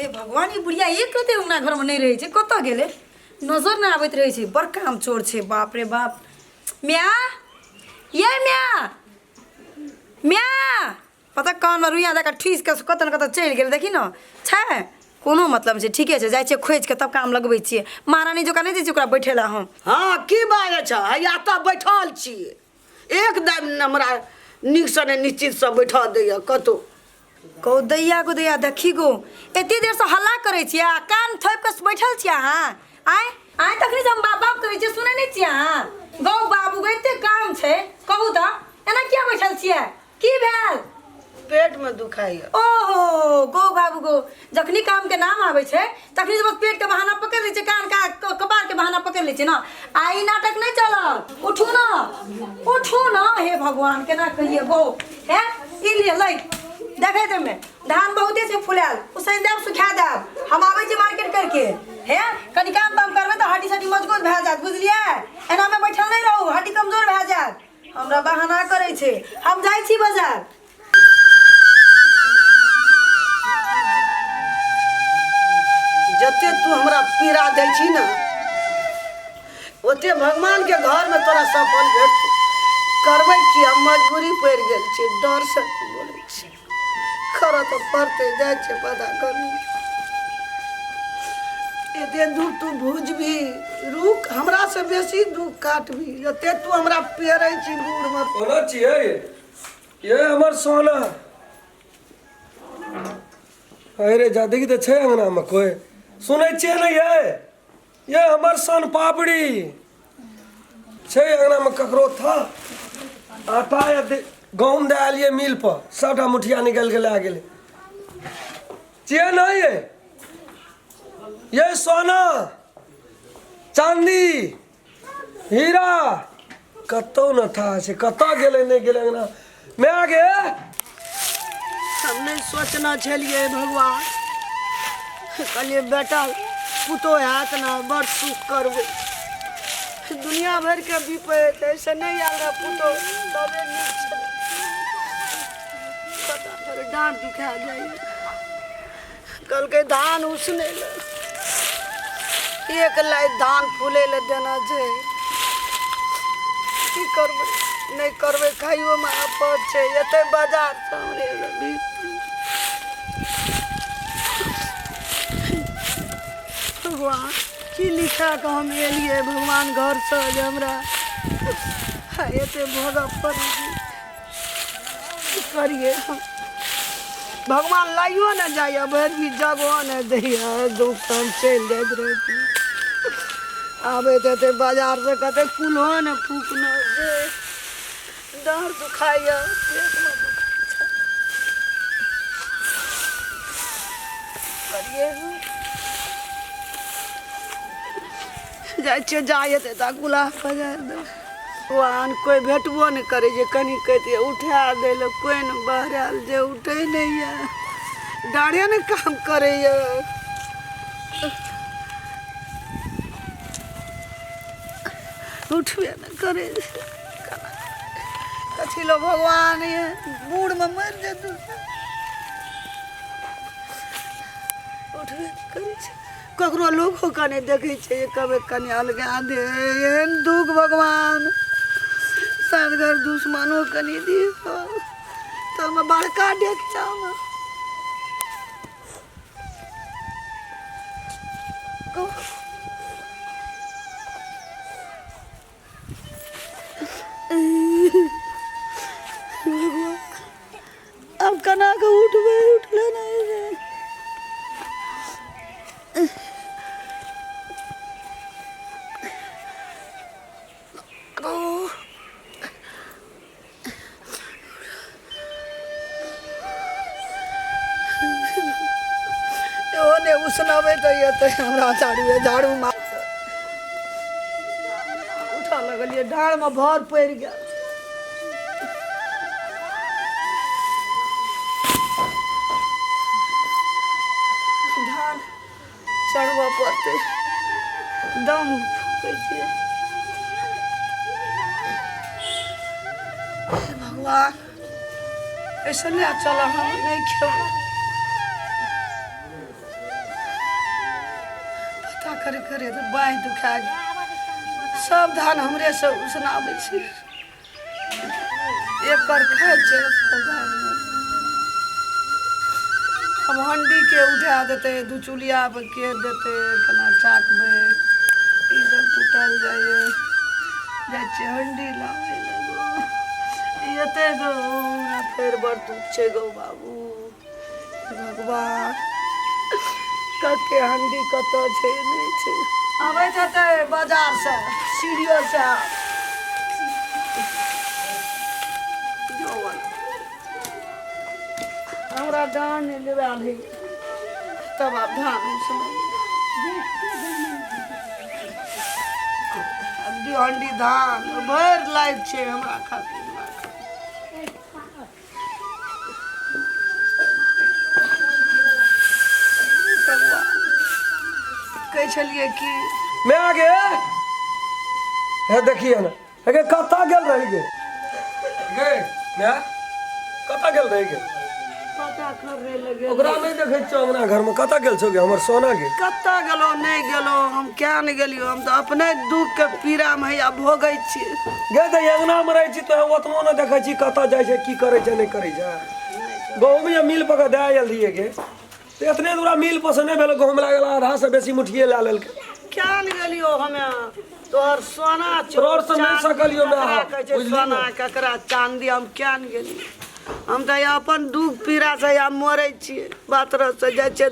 हे भगवान, ई बुढ़िया एक रते अंगना घरमे नहि रहै छै, कतऽ गेलै? नजर नहि आबैत रहै छै। बड़ काम चोर छै, बाप रे बाप। म्या, ये म्या, म्या, पता कानमे रुइया दऽ कऽ ठूसि कऽ कतऽ ने कतऽ चलि गेल। देखी ने, छै कोनो मतलब छै? ठीके छै, जाइ छियै खोजि कऽ तब काम लगबै छियै। महारानी जकाँ नहि जाइ छियै ओकरा बैठे लए हम। हँ, की बाजै छ? हैया तऽ बैठल छी, एकदम हमरा नीकसँ नहि निश्चितसँ बैठऽ दैए कतहु। गौ दैया, गो दैया, देखी गो, एते देरसँ हल्ला करै छियै आ कान थोपि कऽ बैठल छियै अहाँ। आँय आँय, तखने से हम बाप बाप करै छियै, सुनै नहि छियै अहाँ? गौ बाबू गो, एते काम छै, कहू तऽ एना किया बैठल छियै? की भेल? पेटमे दुखाइए। ओहो गो बाबू गो, जखनी काम के नाम आबै छै तखनी से बस पेट के बहाना पकड़ लै छै, कान का कपार के बहाना पकड़ लै छै ने। आ ई नाटक नहि चलत। उठू ने, उठू ने। हे भगवान, केना कहिए गो। हे, ई लिए लै, देखै में धान बहुते छै फुलायल, उसैन देब, सुखा देब। हम आबै छी मार्केट करके। हे, कनि काम ताम करबै तऽ हड्डी सड्डी मजबूत भए जायत, बुझलियै? एनामे बैठल नहि रहू, हड्डी कमजोर भए जायत। हमरा बहाना करै छै। हम जाइ छी बाजार। जते तू हमरा पीड़ा दै छी ने, ओते भगवानके घरमे तोरा सफल भेटतौ। करबै की, हम मजबूरी पड़ि गेल छी, डरसँ बोलै छी, करऽ तऽ पड़तै। जाइ छियै पता करू। एते दुख तू भुजबी, रुक, हमरा से बेसी दुख काटबी, जते तू हमरा पेरै छी बूढ़मे। कोना छियै ये हमर सोना? अरे जा, देखी तऽ छै अंगनामे कोइ? सुनै छियै ने ये? ये हमर सन पापड़ी छै अंगनामे ककरो? था आटा या गहूम दए एलियै मिल पर, सबटा मुठिया निकलि के लए गेलै। छियै ने ये? ये सोना चांदी हीरा कतौ न था छै, कतऽ गेलै? नहि गेलै अंगना माय गे। हम नहि सोचने छलियै भगवान, कहलियै बेटा पुतोह हैत ने बड़ सुख करबै, दुनिया भरिके विपैत, एहिसँ नहि आयल रहए पुतोह तबे नीक छलै। पता नहि डाँट दुखा जाइए। कहलकै धान उसनै लए, एक लाइ धान फूलै लए देना छै। की करबै, नहि करबै, खाइयोमे आफत छै। एतै बाजारसँ हमरे भी। भगवान, की लिखा कऽ हम एलियै भगवान घरसँ जे हमरा एते भोगऽ पड़ै छै? की करियै हम भगवान? लाइयो ने जाइए, भरि भी जगहो नहि दैए। दुख तऽ हम चलि जाइत रहै छी। आबैत हेतै बाजारसँ, कते कुल्हो ने फूकने छै। डाँर दुखाइए, पेटमे दुखाइ छै। करियै हम? जाइ छियै, जा एतै तऽ कुल्हा पजारि देबै। भगवान, कोइ भेटबो नहि करै छै, कनि कहितियै उठा दै लए, कोइ नहि बहरायल जे उठै नहि यऽ, डाँढ़े नहि काम करैए। उठबे नहि करै छै। कथी लए भगवान ये बूढ़मे मरि जेतै? उठबे नहि करै छै। ककरो लोको कने देखै छै जे कभी कनि अलगा दे। एहन दुख भगवान, सात घर दुश्मनो कनि दियौ तऽ ओहिमे बड़का डेकचामे। आब केना कऽ उठबै? उठले नहि छै। इहो नहि उसनबै तऽ एतै हमरा झाड़ूए झाड़ू मार। उठऽ लगलियै, डाँड़मे भर पड़ि गेल। धान चढ़बऽ पड़तै, दम फूकै छियै। हे भगवान, ऐसे लए चल, हम नहि खेबै। करे करे तऽ बाँहि दुखा गेल। सब धान हमरेसँ उसनाबै छै, एक कर खाइ छै सब धान। अब हंडी के उठा देतै, दू चुलिया पर के देतै, केना चाकबै? ई सब टूटल जाइए। जाइ छियै हंडी लाबै लए गो। ई एते गो हमरा फेर बड़ दुख छै गौ बाबू। भगवान, कके हंडी कतऽ छै, नहि छै? आबैत हेतै बाजारसँ सीढ़ियोसँ। हमरा डाँड़ नहि लेबायल होइए, तब आब धान उसनाइ। आब दू हंडी धान भरि लाइफ छै हमरा खातिर। कहै छलियै कि मैं आ गे, हे देखिए ना, हे गे, कतऽ गेल रही गे? गे मैं कतऽ गेल रही गे? पता करे लगे। ओकरा नहि देखै छियौ अंगना घरमे। कतऽ गेल छौ गे हमर सोना गे? कतऽ गेलहुँ, नहि गेलहुँ, हम क्या नहि गेलियौ। हम तऽ अपने दुखके पीड़ामे हैया भोगै छी। गे, तऽ अंगनामे रहै छी तऽ ओतनो नहि देखै छी, कतऽ जाइ छै, की करै छै, नहि करै छै। गहूँम या मिल पर कऽ दए आयल रहियै गे, तऽ एतने दूरा मिल पर से नहि भेल, गहूँम लागल आधा से बेसी मुठिए लए लेलकै। क्या नहि गेलियौ हमे। तोहर सोना छौ, तोहर से नहि चाँदी सकलियौ माय। ककरा कहै छै बुझली सोना ने? ककरा चाँदी, हम क्या नहि गेलियै। हम तऽ अपन दुख पीड़ासँ या मरै छियै, बात से जाइ छियै।